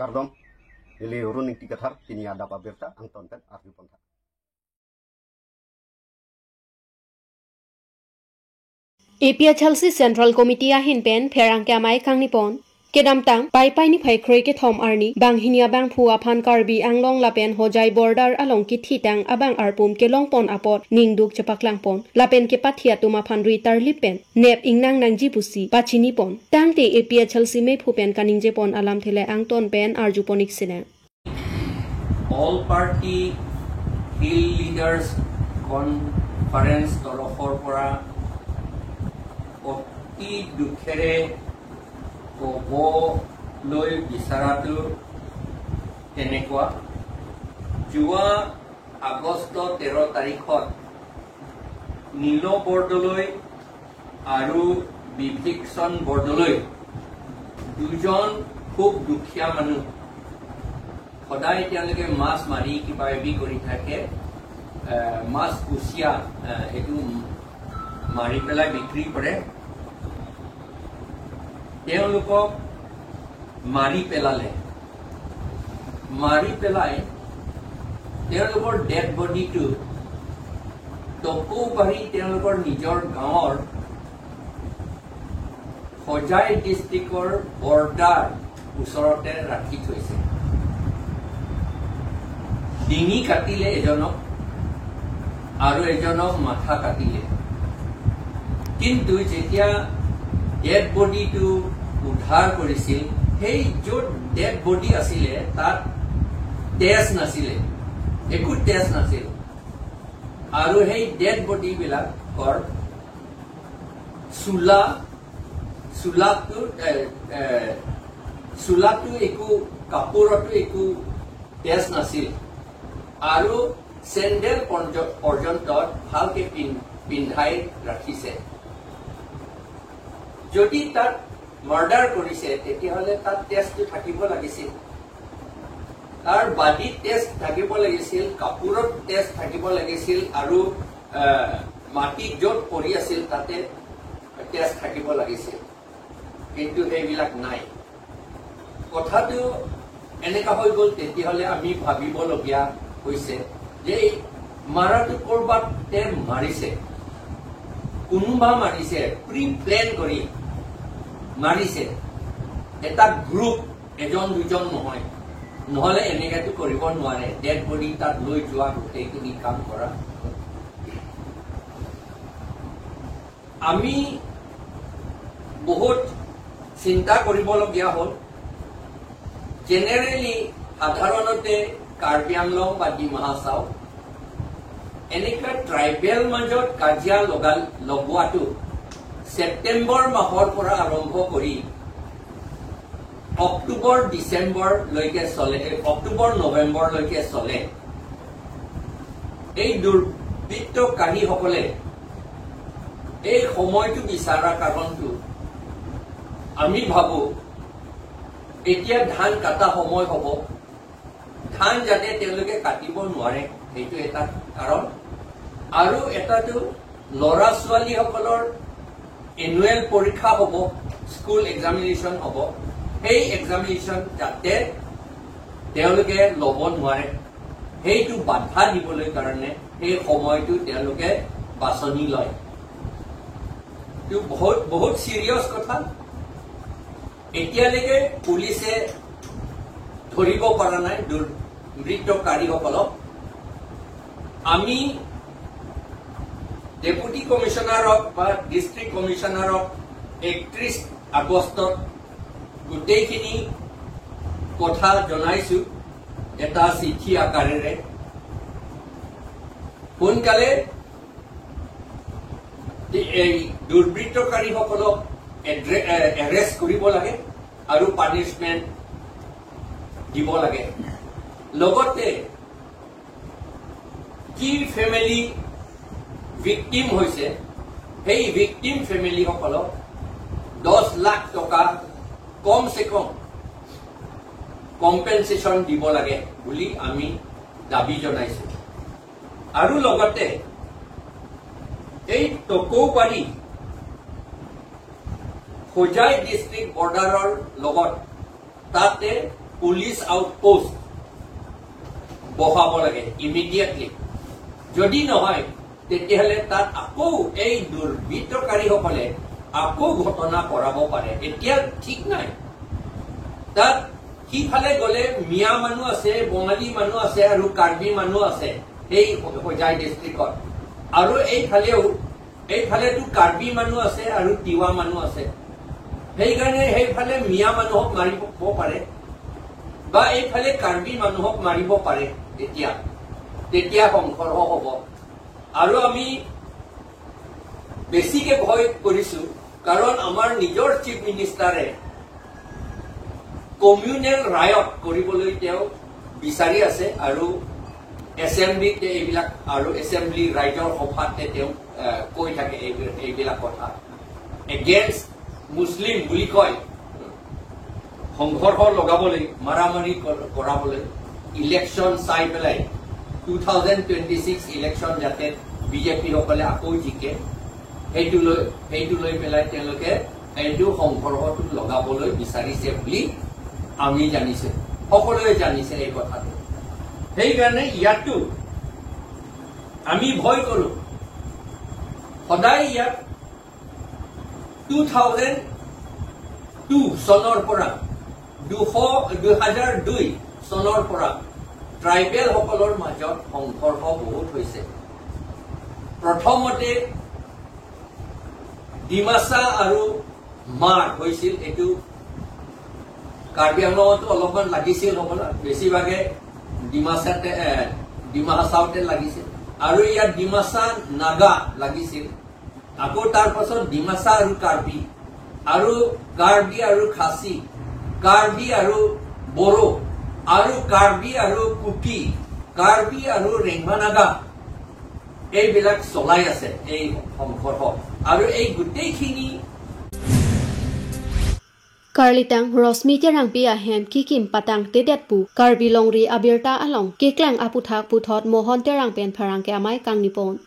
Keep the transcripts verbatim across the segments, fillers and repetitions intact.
Kardom, neli Run Ingti Kathar, pini adap abirta angton pen arju pon tha. APHLC Central Committee ahin pen pherangke amei kangni pon. Kedamtang Paipai niphai krekethom arni banghini abangphu aphan Karbi Anglong lapen Hojai border along kithitang abang arpum kelong pon apot ningduk chepaklang pon lapen kepathe atum aphan ri tarlip pen nep ingnang nangji pusi pachini pon. Tangte APHLC meiphu pen kaningje pon alamthe le angton pen arju pon ik sinang. All party hill leaders conference তৰফৰ পৰা অতি দুখেৰে ক'বলৈ বিচৰাটো তেনেকুৱা, যোৱা আগষ্ট তেৰ তাৰিখত নীল বৰদলৈ আৰু বিভীষণ বৰদলৈ দুজন খুব দুখীয়া মানুহ। সদায় তেওঁলোকে মাছ মাৰি কিবা কিবি কৰি থাকে। এ, মাছ কুচিয়া, এ, সেইটো মাৰি পেলাই বিক্ৰী কৰে। তেওঁলোকক মাৰি পেলালে। মাৰি পেলাই তেওঁলোকৰ ডেড বডিটো টকৌবাৰী তেওঁলোকৰ নিজৰ গাঁৱৰ হোজাই ডিষ্ট্ৰিক্টৰ বৰ্ডাৰ ওচৰতে ৰাখি থৈছে। ডিঙি কাটিলে এজনক আৰু এজনক মাথা কাটিলে। কিন্তু যেতিয়া ডেড বডিটো উদ্ধাৰ কৰিছিল, সেই য'ত ডেড বডি আছিলে তাত তেজ নাছিলে, একো তেজ নাছিল। আৰু সেই ডেড বডিবিলাকৰ চোলা, চোলাটো, এ, এ, চোলাটো একো, কাপোৰতো একো তেজ নাছিল আৰু চেণ্ডেল পৰ্য-, পৰ্যন্ত ভালকে পিন-, পিন্ধাই ৰাখিছে। যদি তাত মাৰ্ডাৰ কৰিছে, তেতিয়াহ'লে তাত তেজটো থাকিব লাগিছিল, তাৰ বাডীত তেজ থাকিব লাগিছিল, কাপোৰত তেজ থাকিব লাগিছিল আৰু, আহ, মাটিত য'ত পৰি আছিল তাতে তেজ থাকিব লাগিছিল, কিন্তু সেইবিলাক নাই। কথাটো এনেকা হৈ গ'ল, তেতিয়াহ'লে আমি ভাবিবলগীয়া হৈছে যে এই মাৰাটো ক'ৰবাতে মাৰিছে, কোনোবা মাৰিছে, প্ৰি প্লেন কৰি মাৰিছে। এটা গ্ৰুপ, এজন দুজন নহয়, নহ'লে এনেকেতো কৰিব নোৱাৰে। ডেড বডি তাত লৈ যোৱা, গোটেইখিনি কাম কৰা। আমি বহুত চিন্তা কৰিবলগীয়া হ'ল। জেনেৰেলি সাধাৰণতে কাৰ্বি আংলং বা ডিমা হাছাও এনেকুৱা ট্ৰাইবেল মাজত কাজিয়া লগা, লগোৱাটো ছেপ্টেম্বৰ মাহৰ পৰা আৰম্ভ কৰি অক্টোবৰ ডিচেম্বৰলৈকে চলে, এই অক্টোবৰ নৱেম্বৰলৈকে চলে। এই দুৰ্বৃত্তকাৰীসকলে এই সময়টো বিচৰা কাৰণটো আমি ভাবো এতিয়া ধান কাটা সময় হ'ব, ধান যাতে তেওঁলোকে কাটিব নোৱাৰে, সেইটো এটা কাৰণ। আৰু এটাটো ল'ৰা ছোৱালীসকলৰ এনুৱেল পৰীক্ষা হ'ব, স্কুল এক্সামিনেশ্যন হ'ব, সেই এক্সামিনেশ্যন যাতে তেওঁলোকে ল'ব নোৱাৰে, সেইটো বাধা দিবলৈ কাৰণে সেই সময়টো তেওঁলোকে বাছনি লয়। এইটো বহুত, বহুত চিৰিয়াছ কথা। এতিয়ালৈকে পুলিচে ধৰিব পৰা নাই দুৰ্বৃত্তকাৰীসকলক। আমি ডেপুটি কমিশ্যনাৰক বা ডিষ্ট্ৰিক্ট কমিশ্যনাৰক একত্ৰিশ আগষ্টত গোটেইখিনি কথা জনাইছো এটা চিঠি আকাৰেৰে। সোনকালে এই দুৰ্বৃত্তকাৰীসকলক এড্ৰে-, এ, এৰেষ্ট কৰিব লাগে আৰু পানিচমেণ্ট দিব লাগে। লগতে যি ফেমিলি ভিকটিম হৈছে, সেই ভিকটিম ফেমিলিসকলক দহ লাখ টকা কমচে কম কম্পেনচেশ্যন দিব লাগে বুলি আমি দাবী জনাইছো। আৰু লগতে এই টকৌবাৰী হোজাই ডিষ্ট্ৰিক্ট বৰ্ডাৰৰ লগত তাতে পুলিচ আউটপোষ্ট বহাব লাগে ইমিডিয়েটলি। যদি নহয়, তেতিয়াহ'লে তাত আকৌ এই দুৰ্বৃত্তকাৰীসকলে আকৌ ঘটনা কৰাব পাৰে। এতিয়া ঠিক নাই। তাত সিফালে গ'লে মিয়া মানুহ আছে, বঙালী মানুহ আছে আৰু কাৰ্বি মানুহ আছে সেই হোজাই ডিষ্ট্ৰিক্টত। আৰু এইফালেও, এইফালেতো কাৰ্বি মানুহ আছে আৰু তিৱা মানুহ আছে। সেইকাৰণে সেইফালে মিয়া মানুহক মাৰিব পাৰে বা এইফালে কাৰ্বি মানুহক মাৰিব পাৰে। তেতিয়া, তেতিয়া সংঘৰ্ষ হ'ব। আৰু আমি বেছিকে ভয় কৰিছো, কাৰণ আমাৰ নিজৰ চিফ মিনিষ্টাৰে কমিউনেল ৰায়ট কৰিবলৈ তেওঁ বিচাৰি আছে আৰু এছেম্বলিত এইবিলাক, আৰু এছেম্বলি ৰাইজৰ সভাতে তেওঁ, আহ, কৈ থাকে এইবিলাক, এইবিলাক কথা। এগেইনষ্ট মুছলিম বুলি কয়, সংঘৰ্ষ লগাবলৈ, মাৰামাৰি কৰ-, কৰাবলৈ, ইলেকশ্যন চাই পেলাই, two thousand twenty six election যাতে বিজেপি সকলে আকৌ জিকে, সেইটো লৈ, সেইটো লৈ পেলাই তেওঁলোকে এইটো সংঘৰ্ষটো লগাবলৈ বিচাৰিছে বুলি আমি জানিছো, সকলোৱে জানিছে এই কথাটো। সেইকাৰণে ইয়াতো আমি ভয় কৰো। সদায় ইয়াত টু থাউজেণ্ড টু চনৰ পৰা, দুশ, দুই হাজাৰ দুই চনৰ পৰা ট্ৰাইবেল সকলৰ মাজত সংঘৰ্ষ বহুত হৈছে। প্ৰথমতে ডিমাচা আৰু মাৰ হৈছিল, এইটো কাৰ্বি আংলঙতো অলপমান লাগিছিল হ'বলা, বেছিভাগে ডিমাচাতে, এ, ডিমা হাছাওতে লাগিছিল। আৰু ইয়াত ডিমাচা নাগা লাগিছিল। আকৌ তাৰ পাছত ডিমাচা আৰু কাৰ্বি, আৰু কাৰ্বি আৰু খাচী, কাৰ্বি আৰু বড়ো, আৰু কাৰ্বি আৰু কুকি, কাৰ্বি আৰু ৰেংমা নাগা, এইবিলাক চলাই আছে এই সংঘৰ্ষ। আৰু এই গোটেইখিনি Karlitang Rosmi Terangpi ahem kekim patangtedet pu Karbi Longri abirta along keklang aputhak puthot Mohon Terang pen pherangke amei kangni pon.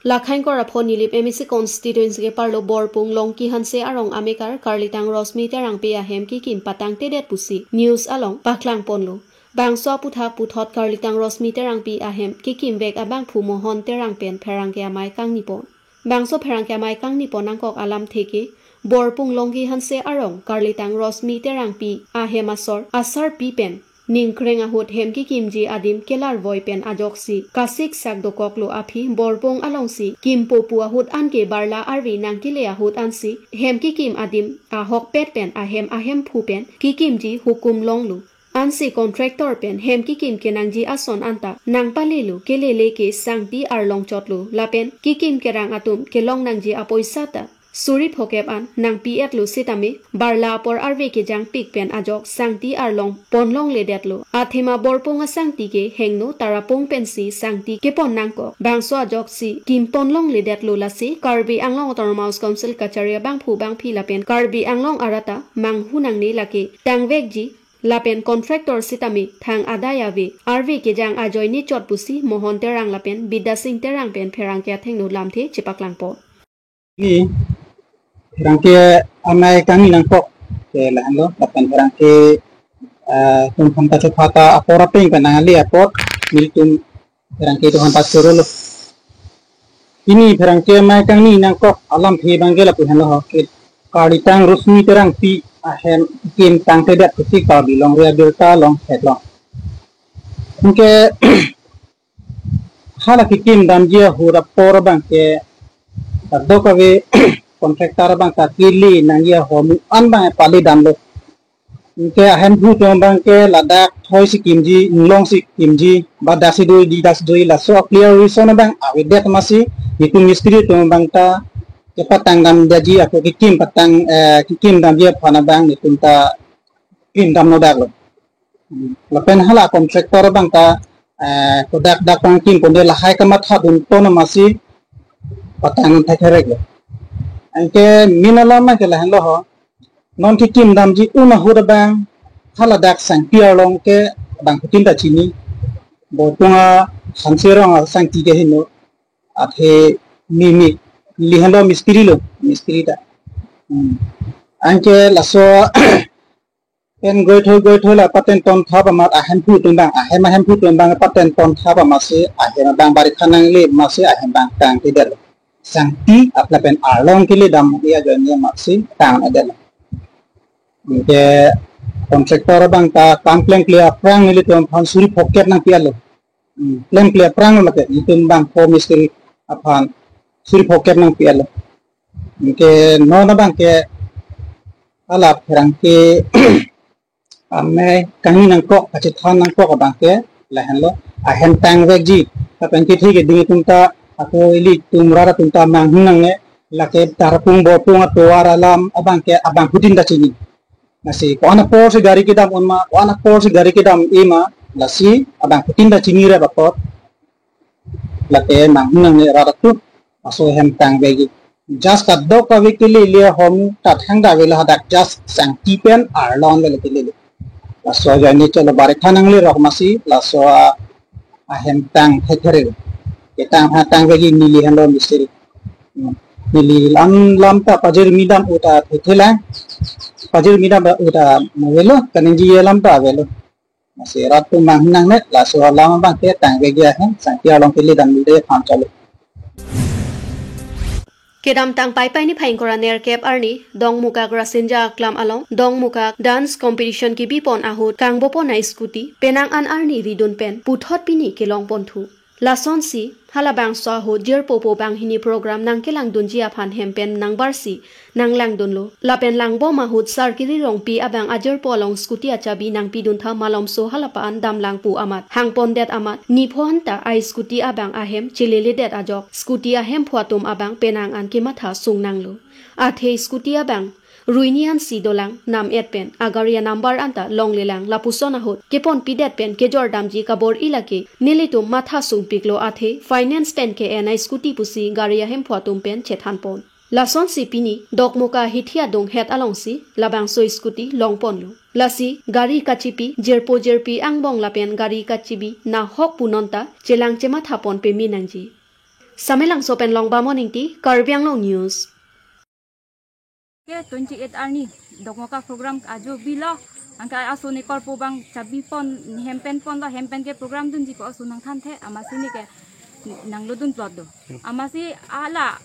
Lakhain Koraphon Nilip M A C constituency keparlo Borpung Longki Hanse arong amekar Karlitang Rosmi Terangpi ahem kekim patangtedet pusi news along paklang ponlo. Bangso aputhak puthot Karlitang Rosmi Terangpi ahem kekimvek abangphu Mohon Terang pen pherangke amei kangni pon. Bangso pherangke amei kangni pon nangkok alamthe ke, Borpung Longki Hanse arong Karlitang Rosmi Terangpi ahem asor asarpi pen ningkreng ahut hem kekimji adim kelarvoi pen ajoksi kasik sak dokoklo aphi Borpung alongsi kimpo pu ahut anke barla arve nangkele ahut ansi hem kekim adim ahokpet pen ahem ahemphu pen kekimji hukum longlo. Ansi contractor pen hem kekim kenangji ason anta nangpalelo, kelele ke sangti arlong chotlo lapen kekim kerang atum kelong nangji apoisa ta suri phokep an nangpi-etlo sitame barla apor arve kejangpik pen ajok sangti arlong ponlongledetlo. Athema Borpung asangti ke hingno Tarapung pensi sangti kepon nangkok. Bangso ajoksi kim ponlongledetlo, lasi Karbi Anglong Autonomous Council kachari abangphu bangphi lapen Karbi Anglong arat ta manghu nangne, lake tangvekji lapen contractor sitame thang adai ave, arve kejang ajoine chot pusi Mohon Terang lapen Bidya Sing Terang pen pherangke athengno lamthe chepaklang pon. Ni pherangke amei kangni nangkok ke lahenlo, lapen pherangke, ah, tum phanta chupha ta apor apeng pen nangali apot nelitum pherangke tum phanta chorolo. Pini pherangke amei kangni nangkok alamthe abangke lapu henlo ho ke, Karlitang Rosmi Terangpi ahem kekim tangtedet pusi Karbi Longri abirta along theklong. Anke hala kekim damji ahut apor abangke kadokave contractor abang ta kele nangji ahormu an abang pale damlo. Anke ahemphu atum abangke ladak thoi si kimji, inglong si kimji, ba dak si doi, di dak si doi, laso a-clear reason abang avedet amatsi nelitum mistri atum abang ta kepatang damji, ako kekim patang, eh, kekim damji aphan abang nelitum ta kim damlo daklo. Hmm. Lapen hala contractor abang ta, eh, kodak dak pangkim ponde lahai kamatha dun ton amatsi patang thekherek lo. Anke main alam ke lahenlo ho. Non kekim damji un ahut abang hala dak sangti arlong ke abangphutin ta chini. Borpung a Hanse arong asangti ke hingno. Athe mi mi, neli henlo mistri lo, mistri ta. Hmm. Anke laso Pen goitho goitho la paten ton thap amat ahemphu atum abang, ahem ahemphu atum abang paten ton thap amatsi ahem abang barikha nangle amatsi ahem abang tangtedetlo. Sangti atla pen arlong kele dam ajoine amatsi tangtedetlo. Anke contractor abang ta kam klengkle aphrang nelitum aphan suri phokep nangpi-etlo. Hmm, klengkle aphrang lake nelitum abang ko mistri aphan suri phokep nangpi-etlo. Anke non abang ke alap pherangke amei kangni nangkok, kachethan nangkok abang ke lahenlo, ahem tangvekji. Lapen kethe keding atum ta ako ilitum rat atum ta manghun nangne, lake Tarapung Borpung atovar alam abang ke abangphutin ta chini. Lasi ko-an aporsi gari kedam un ma, ko-an aporsi gari kedam-e ma, lasi abangphutin ta chini rep apot. Lake manghun nangne rat atum, laso ahem tangvekji. Just kadokave kelele ahom ta thangta avelo, hadak just sangti pen arlong avelo kelele. Laso ajoine cholo barikha nangle rok amatsi laso a-, ahem tang thekhere. Ketang ha tangvekji neli henlo mistri. Hmm. Neli lam lam ta pajirmi dam uta thethelang. Pajirmi dam uta avelo, kaningje alam ta avelo. Lasi rat atum manghun nangne, laso alam abang ke tangvekji ahem, sangti arlong kele damde aphan cholo. Kedamtang Paipai niphai ingkoi ra nerkep arni, Dongmukak Rasinja Aklam along, Dongmukak dance competition kebipon ahut, kangbopon a-scooty, penang an arni ridun pen, puthot pini kelongponthu. Lasonsi, halabangso ahut jirpo po banghini program nangkelangdunji aphan hem pen nangbarsi, nanglangdunlo. Lapen langbom ahut Sarkiri Rongpi abang ajirpo along scooty achabi nangpidun tha malomso halapa an damlang pu amat. Hangpondet amat, nipho anta a-scooty abang ahem cheleledet ajok, scooty ahemphu atum abang penang an kematha sung nanglo. Athe scooty abang, ruini ansi dolang, nam-et pen, agari anumber anta longlelang, lapuson ahut, keponpidet pen, kejor damji kabor-i lake, nelitum matha sungpiklo athe, finance pen ke-en a-scooty pusi, gari ahemphu atum pen, chethanpon. Lasonsi pini, Dokmoka hithi adung het alongsi, labangso scooty longponlo. Lasi, gari kachipi, jirpo jirpi angbong lapen gari kachibi, nahok pu nonta, chelang chemathapon peme nangji. Samelangso pen Longbamon Ingti, Karbi Anglong News. Ke twenty-eight arni, Dokmoka program ajo bilo, anke aso ne korpo abang chabipon, hem pen ponlo, hem pen ke program dunji ko aso nangthanthe, amatsi ne ke nanglodun plot do. Amatsi hala,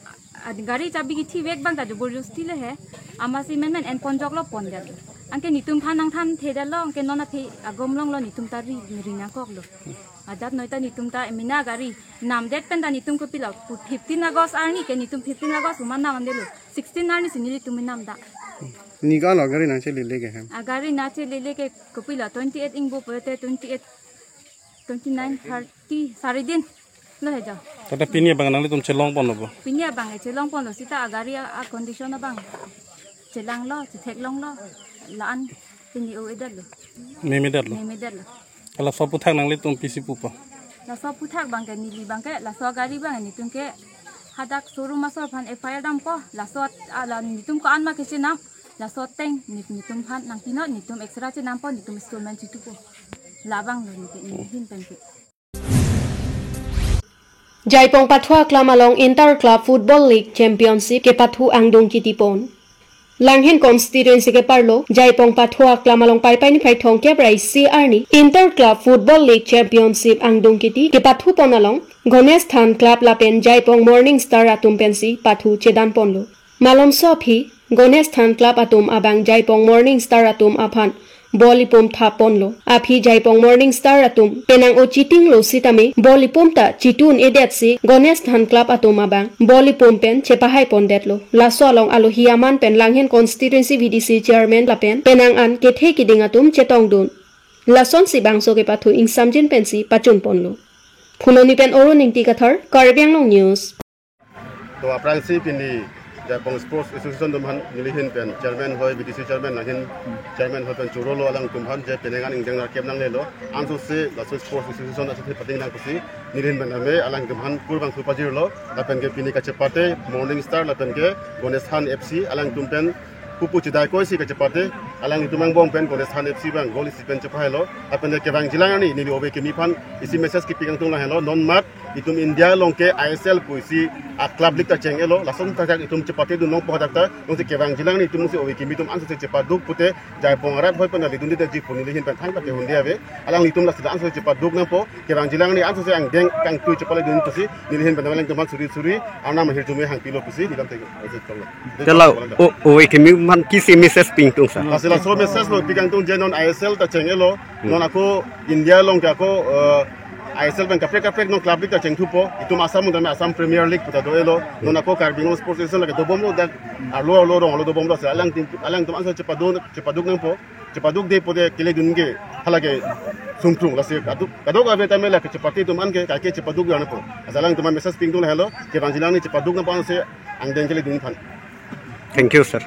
ad-, gari chabi kethivek abang ta jabardasti le he, amatsi menmen enponjoklo ponjat. Anke netum aphan nangthanthedetlo, anke non athe agom longlo netum ta ri, ri nangkoklo. Ajat noi ta netum ta emina gari namdet pen ta netum kopilo, pu fifteen August arni ke netum fifteen August uma namdetlo. Sixteen arni si nelitum namda. Neli ko-an lo gari nangchelele ke hem? Agari nangchelele ke kopilo twenty-eight ingbo pote twenty-eight, twenty-nine, thirty, saridin lo he jo. Tata pini abang nanglitum chelongponlo bo? Pini abang e chelongponlo seta agari a, a condition abang chelanglo, chetheklonglo, la-an pini o-edetlo. Memedetlo? Memedetlo. Laso aphuthak nanglitum pisi pupo? Laso aphuthak abang ke neli abang ke, laso gari abang netum ke hadak showroom asor aphan F I R dampo, laso at-, ala netum ko-an ma kechenam, laso ateng nit-, netum aphan nangpinot, netum extra chenampo, netum installment chitupo. Labang lo neke, neli ahin pen ke. Jaipong Pathu Aklam along Inter Club Football League Championship kepathu angdung kitipon. Langhin constituency keparlo, Jaipong Pathu Aklam along Paipai niphai thomkep ra isi arni, Inter Club Football League Championship angdung kiti kepathupon along, Ganesh Than Club lapen Jaipong Morning Star atum pensi pathu chedanponlo. Malomso aphi, Ganesh Than Club atum abang Jaipong Morning Star atum aphan ball ipum thapponlo. Aphi Jaipong Morning Star atum penang o-cheating lo sitame ball ipum ta chitun-edetsi Ganesh Than Club atum abang ball ipum pen chepahaipondetlo. Laso along alohi aman pen Langhin Constituency V D C Chairman lapen penang an kethe keding atum chetongdun. Lasonsi bangso kepathu ingsamjin pensi pachunponlo. Phuloni pen Arun Ingti Kathar, Karbi Anglong News. To aphrangsi pini Jaipong Sports Association atum aphan neli ahin pen chairman hoi, V D C chairman ahin, chairman hoi pen chorolo, alangtum aphan je penang an ingdeng nerkep nanglelo. Ansose laso Sports Association aso the pating nang pusi neli ahin pen ame alangtum aphan kurvangthu pajirlo. Lapen ke pini kachepate Morning Star lapen ke Ganesh Than F C alangtum pen pupu chedai koisi kachepate, alangtum angbong pen Ganesh Than F C abang goal isi pen chepahailo. Lapen ke kevangjilang arni neli ove kimi aphan isi message kepi kangtung lahelo, non mat itum India along ke I S L pusi a club league ta cheng-elo, lason thakthak itum chepate dun longpo, hadak ta jongsi kevang jilang ni itum si ove kimi atum ansose chepaduk pute, jaipong arat hoi pen neli dun dita ji pu neli ahin pen thangta ke hunde ave. Alanglitum lasi ansose chepaduk nangpo, kevang jilang ni ansose angdeng kangtui chepale dun pusi neli ahin pen alangtum aphan suri suri anam hirjume hangpilo pusi neli lam tengke. Tela o, ove kimi aphan kisi message pi ingtung sir? Lasi laso message lo pi kangtung je non I S L ta cheng-elo, non ako India along ke ako, eh, I S L pen kaprek kaprek non club league ta chengthupo, itum Assam un tame Assam Premier League puta do-elo, non ako Karbi Anglong Sports Association lake dobomlo, dak arlo arlo rong arlo dobomlo, lasi alangtum, alangtum ansose chepaduk, chepaduk nangpo, chepadukde pute kele dun ke halake sungtrung, lasi kaduk, kaduk ave tame lake chepate atum an ke kaike chepaduk ya nangpo. Lasi alangtum aphan message pi ingtung lahelo, kevang jilang ni chepaduk nangpo ansose angdeng kele dun aphan. Thank you sir.